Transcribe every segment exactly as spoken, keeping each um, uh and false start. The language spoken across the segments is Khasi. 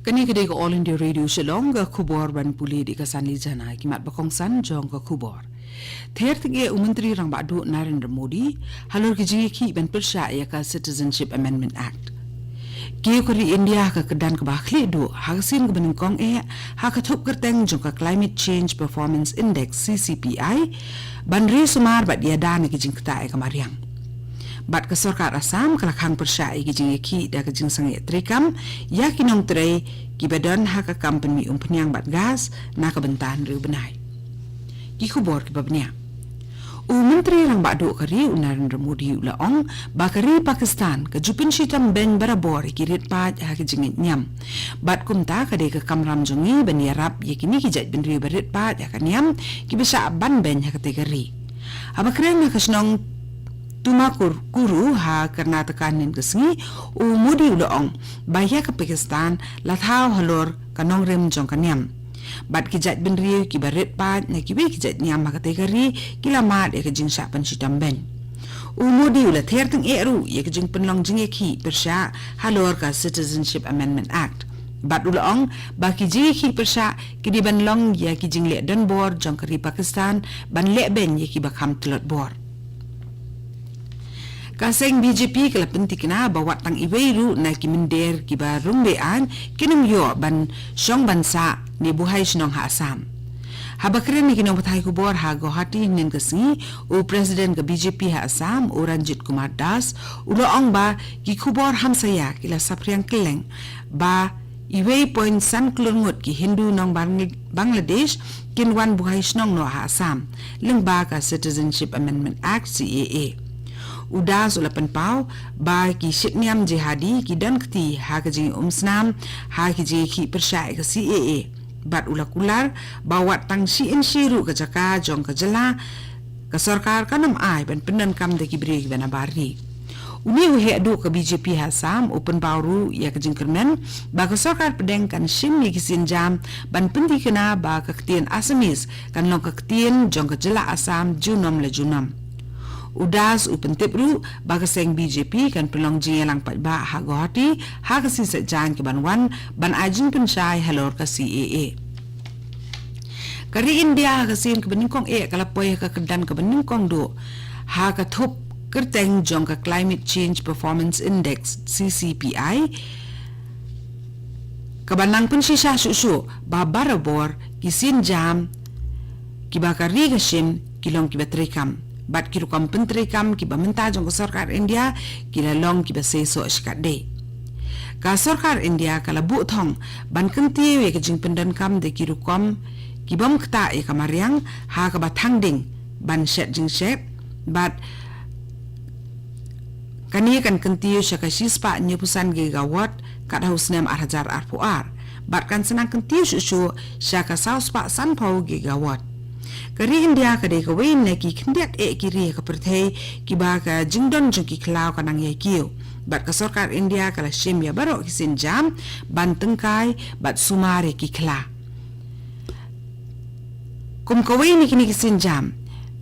Kane ka dei ka All India Radio Shillong, ka khubor ban pule da ka Sanli Jana. Ki mat ba kongsan jong ka khubor. Ther tyngeh u Myntri Rangbah Duh Narendra Modi halor ki jingïakhih ban pyrshah ïa ka Citizenship Amendment Act. Kiew ka ri India ha ka kyrdan kaba khlieh duh ha ka sien kaba nyngkong eh ha ka thup kyrteng jong ka Climate Change Performance Index, C C P I, ban riewsumar bad ïada na ki jingktah ïa ka mariang. Bad ka sorkar Assam ka la khang pyrshah ïa ki jingïakhih da ka jingsangeh treikam ïa ki nongtrei kiba don ha ka kam pynmih umphniang bad gas na ka bynta hynriew bnai. Ki khubor kiba bniah. U Myntri Rangbah Duh ka ri u Narendra Modi u la ong ba ka ri Pakistan ka ju pynshitom beiñ barabor ïa ki rit paid ha ka jingngeit niam. Bad kumta ka dei ka kamram jong ngi ban ïarap ïa kine ki jaitbynriew ba rit paid ha ka niam kiba shah ban beiñ ha katei ka ri. Haba kren ha ka shnong Tumakuru ha Karnataka hynnin ka sngi, u Modi u la ong ba ïa ka Pakistan la thaw halor ka nongrim jong ka niam. Bad ki jaitbynriew kiba rit paid na kiwei ki jait niam ha katei ka ri ki la mad ïa ka jingshah pynshitom beiñ. U Modi u la ther tyngeh ruh ïa ka jingpynlong jingïakhih pyrshah halor ka Citizenship Amendment Act. Bad u la ong ba ki jingïakhih pyrshah ki dei ban long ïa ki jingleh donbor jong ka ri Pakistan ban leh beiñ ïa kiba kham tlot bor. Ka seng B J P ka la pynthikna ba wat tang iwei ruh na ki mynder kiba rung be-aiñ kin ym ïoh ban shong ban sah ne buhai shnong ha Assam. Haba kren ïa ki nongpathai khubor ha Guwahati hynnin ka sngi, u President ka B J P ha Assam, u Ranjit Kumar Das, u la ong ba ki khubor hamsaïa ki la saphriang kylleng ba iwei point san klur ngut ki Hindu nong Bang-, Bangladesh kin wan buhai shnong noh ha Assam lyngba ka Citizenship Amendment Act, C A A. U Das u la pynpaw ba ki shitniam jihadi ki don kti ha ka jingumsnam ha ki jingïakhih pyrshah ïa ka C A A. Bad u la kular ba wat tang shi inshi ruh ka jaka jong ka jylla ka sorkar kan ym ai ban pyndonkam da ki briew kiba nabar ri. Une u heh duh ka B J P ha Assam u pynpaw ruh ïa ka jingkyrmen ba ka sorkar pdeng kan shim ïa ki sienjam ban pynthikna ba ka ktien Assamese kan long ka ktien jong ka jylla Assam junom la junom. U Das u pyntip ruh ba ka seng B J P kan pynlong jingïalang paidbah ha Guwahati ha ka sngi Saitjaiñ kaban wan ban ai jingpynshai halor ka C A A. Ka ri India ha ka sien kaba nyngkong eh ka la poi ha ka kyrdan kaba nyngkong duh ha ka thup kyrteng jong ka Climate Change Performance Index, C C P I, kaba nang pynshisha shuh shuh ba barabor ki sienjam kiba ka ri ka shim ki long kiba treikam bad ki rukom pyntreikam kiba mynta jong ka sorkar India ki la long kiba seisoh shikatdei. Ka sorkar India ka la buh thong ban kyntiew ïa ka jingpyndonkam da ki rukom ki bym ktah ïa ka mariang ha kaba thang ding ban shet jingshet bad kane kan kyntiew sha ka shispah hynñiewphew san gigawatt kat ha u snem ar hajar arphew ar bad kan sa nang kyntiew shuh shuh sha ka sawspah sanphew gigawatt. Ka ri India ka dei kawei na ki khyndiat eh ki ri ha ka pyrthei kiba ka jingdon jong ki khlaw ka nang ïai kiew bad ka sorkar India ka la shim ïa baroh ki sienjam ban tyngkai bad sumar ïa ki khla. Kum kawei na kine ki sienjam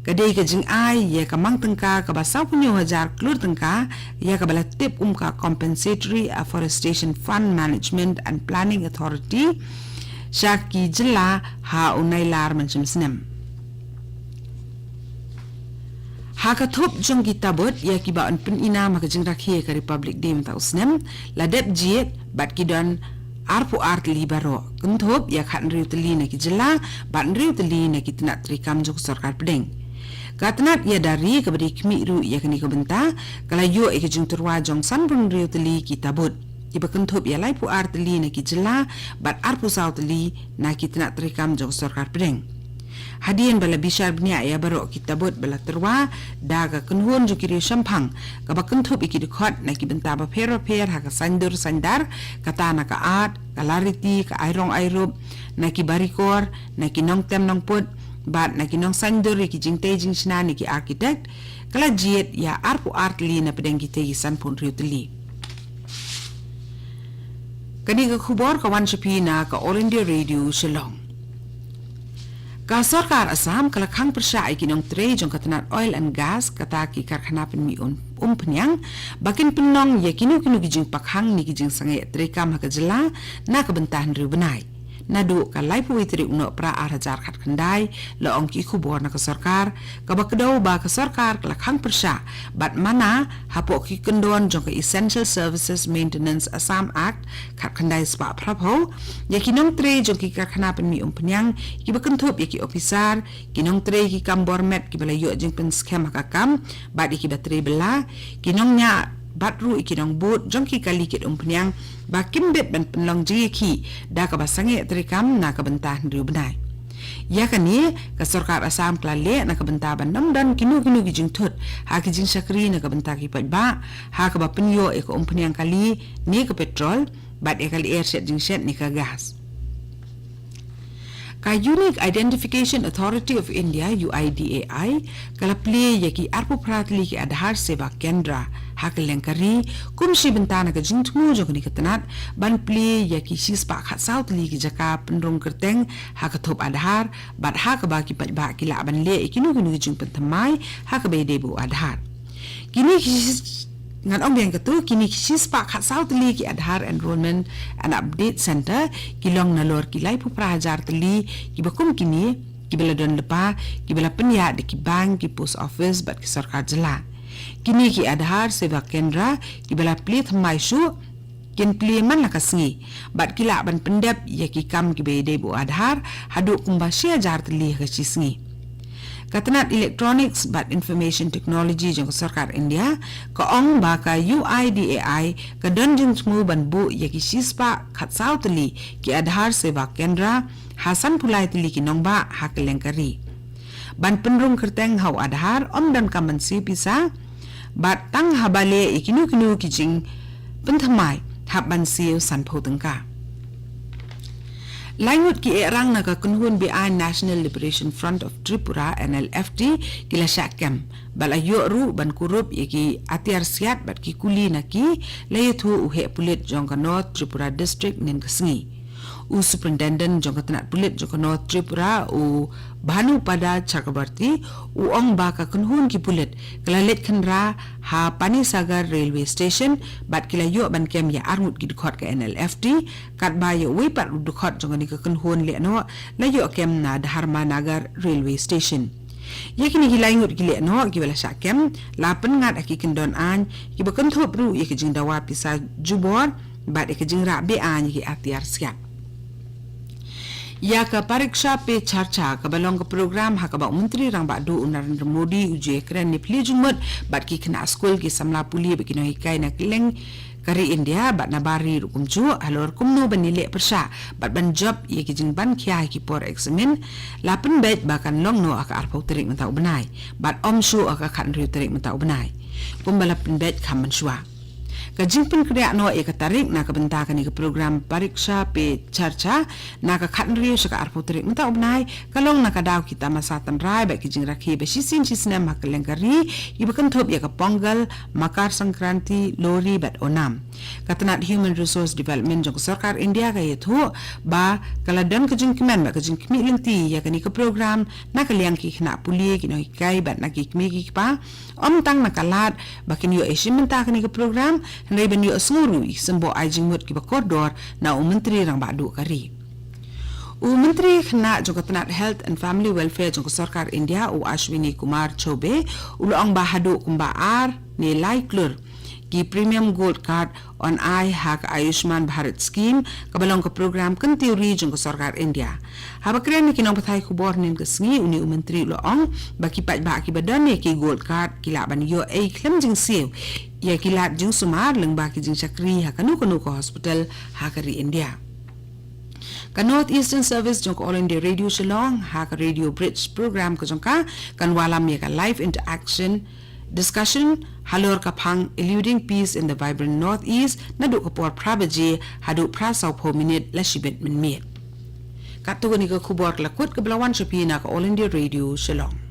ka dei ka jingai ïa ka mang tyngka kaba sawphew hynñiew hajar klur tyngka ïa kaba la tip kum ka Compensatory Afforestation Fund Management and Planning Authority sha ki jylla ha u Nailar mynshem snem. Ha ka thup jong ki tabut ïa kiba yn pynïnam ha ka jingrakhe ka Republic Day mynta u snem la dep jied bad ki don arphew ar tylli baroh, kynthup ïa khathynriew tylli na ki jylla bad hynriew tylli na ki tnat treikam jong ka sorkar pdeng. Ka tnat ïada ri kaba dei khmih ruh ïa kane ka bynta ka la ïoh ïa ka jingtyrwa jong sanphew hynriew tylli ki tabut kiba kynthup ïa laiphew ar tylli na ki jylla bad arphew saw tylli na ki tnat treikam jong ka sorkar pdeng. Hadien ba la bishar bniah ïa baroh ki tabut ba la tyrwa da ka kynhun jong ki riewshemphang kaba kynthup ïa ki dkhot na ki bynta bapher bapher ha ka saiñdur saiñdar, kata na ka art, ka lariti, ka airong airup, na ki barikor, na ki nongtem nongput bad na ki nongsaiñdur ïa ki jingtei jingshna ne ki architect, ka la jied ïa arphew ar tylli na pdeng kitei ki sanphew hynriew tylli. Kane ka khubor ka wan sha phi na ka All India Radio Shillong. Ka sorkar Assam ka la khang pyrshah ïa ki nongtrei jong ka tnat oil and gas, kata ki karkhana pynmih um, umphniang, ba kin pynlong ïa kino kino ki jingpakhang ne ki jingsangeh treikam ha ka jylla na ka bynta hynriew bnai. Naduh ka laiphew tarik u Nohprah ar hajar khatkhyndai, la ong ki khubor na ka sorkar, kaba kdew ba ka sorkar ka la khang pyrshah bad mana hapoh ki kyndon jong ka Essential Services Maintenance Assam Act khatkhyndai spah phraphew, ïa ki nongtrei jong ki karkhana pynmih umphniang, kiba kynthup ïa ki ophisar, ki nongtrei ki kam bor met kiba la ïoh jingpynskhem ha ka kam, bad ïa kiba trei bylla, ki nongñiah bad ruh ïa ki nongbud jong ki kali kit umphniang, ba kim bit ban pynlong jingïakhih da kaba sangeh treikam na ka bynta hynriew bnai. Ïa kane, ka sorkar Assam ka la leh na ka bynta ban ym don kino kino ki jingthut ha ki jingshakri na ka bynta ki paidbah, ha kaba pynïoh ïa ka umphniang kali ne ka petrol, bad ïa ka lyer shet jingshet ne ka gas. Ka Unique Identification Authority of India, U I D A I, ka la plie ïa ki arphew phra tylli ki Aadhaar Seva Kendra ha kylleng ka ri, kum shi bynta na ka jingthmu jong kane ka tnat, ban plie ïa ki shispah khatsaw tylli ki jaka pynrung kyrteng ha ka thup Aadhaar, bad ha kaba ki paidbah ki lah ban leh ïa kino kino ki jingpynthymmai ha kaba ïadei bad u Aadhaar. Kine ki shi-, ngan ong biang katto, kine ki shispah khatsaw tylli ki Aadhaar Enrollment and Update Center ki long nalor ki laiphew phra hajar tylli kiba kum kine, kiba la don lypa, kiba la pynïaid da ki bank, ki post office bad ki sorkar jylla. Kine ki Aadhaar Seva Kendra kiba la plie thymmai shuh, kin plie man la ka sngi, bad ki lah ban pyndep ïa ki kam kiba ïadei bad u Aadhaar haduh kumba shi hajar tylli ha ka shi sngi. Ka tnat Electronics bad Information Technology jong ka sorkar India ka ong ba ka U I D A I ka don jingthmu ban buh ïa ki shispah khatsaw tylli ki Aadhaar Seva Kendra ha sanphew lai tylli ki nongbah ha kylleng ka ri. Ban pynrung kyrteng ha u Aadhaar ym donkam ban siew pisa, bad tang haba leh ïa kino kino ki jingpynthymmai hap ban siew sanphew tyngka. Lai ngut ki ehrang na ka kynhun be-aiñ National Liberation Front of Tripura, N L F T, ki la shah kem, bad la ïoh ruh ban kurup ïa ki atiar siat bad ki kuli na ki, la ïathuh u heh pulit jong ka North Tripura District mynne ka sngi. U Superintendent jong ka tnat pulit jong ka North Tripura, u Bhanupada Chakrabarty, u ong ba ka kynhun ki pulit ka la leit khynra ha Panisagar Railway Station, bad ki la ïoh ban kem ïa arngut ki dkhot ka N L F T, katba ïa uwei pat u dkhot jong kane ka kynhun lehnoh la ïoh kem na Dharmanagar Railway Station. Ïa kine ki lai ngut ki lehnoh kiba la shah kem, la pynngat ha ki kyndon aiñ kiba kynthup ruh ïa ka jingdawa pisa jubor, bad ïa ka jingrah be-aiñ ïa ki atiar siat. Ïa ka Pariksha Pe Charcha kaba long ka program ha kaba u Myntri Rangbah Duh u Narendra Modi u ju ïakren ne plie jingmut bad ki khynnah skul, ki samla pule bad ki nonghikai na kylleng ka ri India bad na bar ri ruh kumjuh, halor kumno ban ïaleh pyrshah bad ban jop ïa ki jingban khia ha ki por eksamin, la pynbeit ba kan long noh ha ka arphew tarik mynta u bnai, bad ym shuh ha ka khathynriew tarik mynta u bnai, kumba la pynbeit kham mynshuwa. Ka jingpynkhreh noh ïa ka tarik na ka bynta kane ka program Pariksha Pe Charcha na ka khathynriew sha ka arphew tarik mynta u bnai, ka long na ka daw ki tamasa tynrai bad ki jingrakhe ba shisien shisnem ha kylleng ka ri, kiba kynthup ïa ka Pongal, Makar Sankranti, Lohri bad Onam. Ka tnat Human Resource Development jong ka sorkar India ka ïathuh ba ka la don ka jingkmen bad ka jingkhmih lynti ïa kane ka program na ka liang ki khynnah pule, ki nonghikai bad na ki kmie ki kpa, ym tang na ka lad ba kin ïoh ïashim bynta kane ka program, hynrei ban ïohsngew ruh ïa ki symboh ai jingmut kiba kordor na u Myntri Rangbah Duh ka ri. U Myntri Khynnah jong ka tnat Health and Family Welfare jong ka sorkar India, u Ashwini Kumar Choubey, u la ong ba haduh kumba ar ne lai klur ki Premium Gold Card yn ai ha ka Ayushman Bharat Scheme, kaba long ka program kyntiew ri jong ka sorkar India. Haba kren ïa ki nongpathai khubor mynne ka sngi, une u Myntri u la ong ba ki paidbah kiba don ïa ki Gold Card ki lah ban ïoh ei khlem jingsiew ïa ki lad jingsumar lyngba ki jingshakri ha kano kano ka hospital ha ka ri India. Ka North Eastern Service jong ka All India Radio Shillong ha ka Radio Bridge program ka jong ka kan wallam ïa ka live interaction discussion halor ka phang Eluding Peace in the Vibrant Northeast naduh ka por phra baje haduh phra sawphew minit la shibit mynmiet. Katto kane ka khubor ka la kut kaba la wan sha phi na ka All India Radio Shillong.